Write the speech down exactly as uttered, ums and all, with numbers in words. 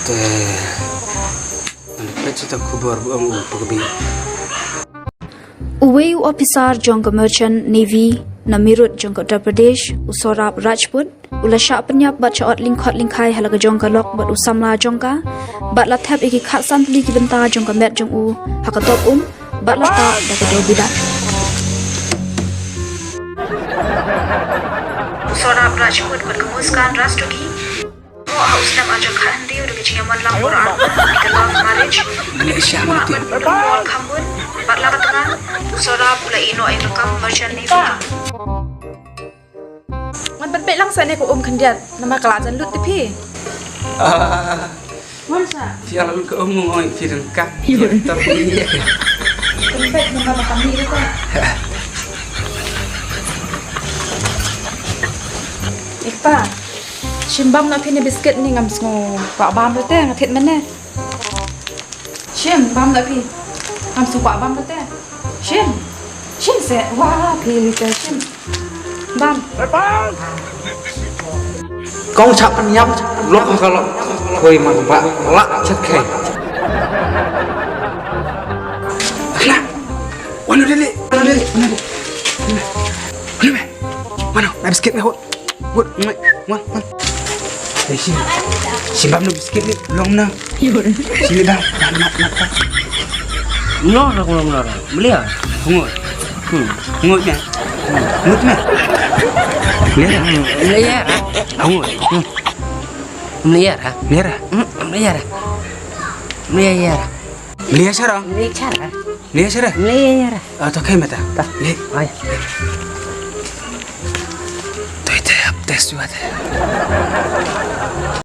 Te, ngan peit sa ïa ka khubor ba ong u Pagbi. Uwei u ophisar jong ka Merchant Navy na Meerut jong ka Uttar Pradesh, u Saurabh Rajput, u la shah pynïap bad shah ot lyngkhot lyngkhai ha la ka jong ka lok bad u samla jong ka, bad la thep ïa ki khatsan tylli ki bynta jong ka met jong u ha ka top um, bad la tah da ka dor bidan. U Saurabh Rajput bad ka Muskan Rastogi. Mo ha u snem ar hajar khathynriew da ka jingïaman lang bor arngut, ka love marriage. Malaysia. Bad bad bad bad khambun bad la ka tnga. U Saurabh u la ïeh noh ïa ka kam Merchant Navy. Ngan pynpeit lang sa ne ka um khyndiat namar ka la jan lut te phi. Ah. Ngan sa. Phi la lut ka um, ong phi dang kap. Tor phi. Pynpeit namar ba kami te. Ikpa. Shim bam noh phi ne biscuit ne, ngam sngew kwah bam ruh te, nga thied mynne. Shim bam noh phi. Ngam sngew kwah bam ruh te. Shim. Shim se. Wah, phi li te shim. Bam. Kong shah pynïap lok ha ka lok. Khoi ma ba lak chet khei. Khla. Wan dali, wan dali, wan dali. Wan dali. Mano, na biscuit me hot. Hot, ngai, wan, wan. Eh, sini. Sini bam na biscuit ni, long na. Sini dah, dah, nak, nak, nak. Menor aku lah menor. Beli ah? Ngut. Hmm. Ngut ni. Ngut ni. Beli ah? Hmm, beli ah. Ngut. Hmm. Beli ah? Beli ah? Hmm, beli ah. Beli ah, ya. Beli ah, Sarah? Beli ah, Sarah. Beli ah, Sarah? Beli ah, Sarah. Ah, to kai mata. Ta. Beli. Ai. Toi te hap tes juga te.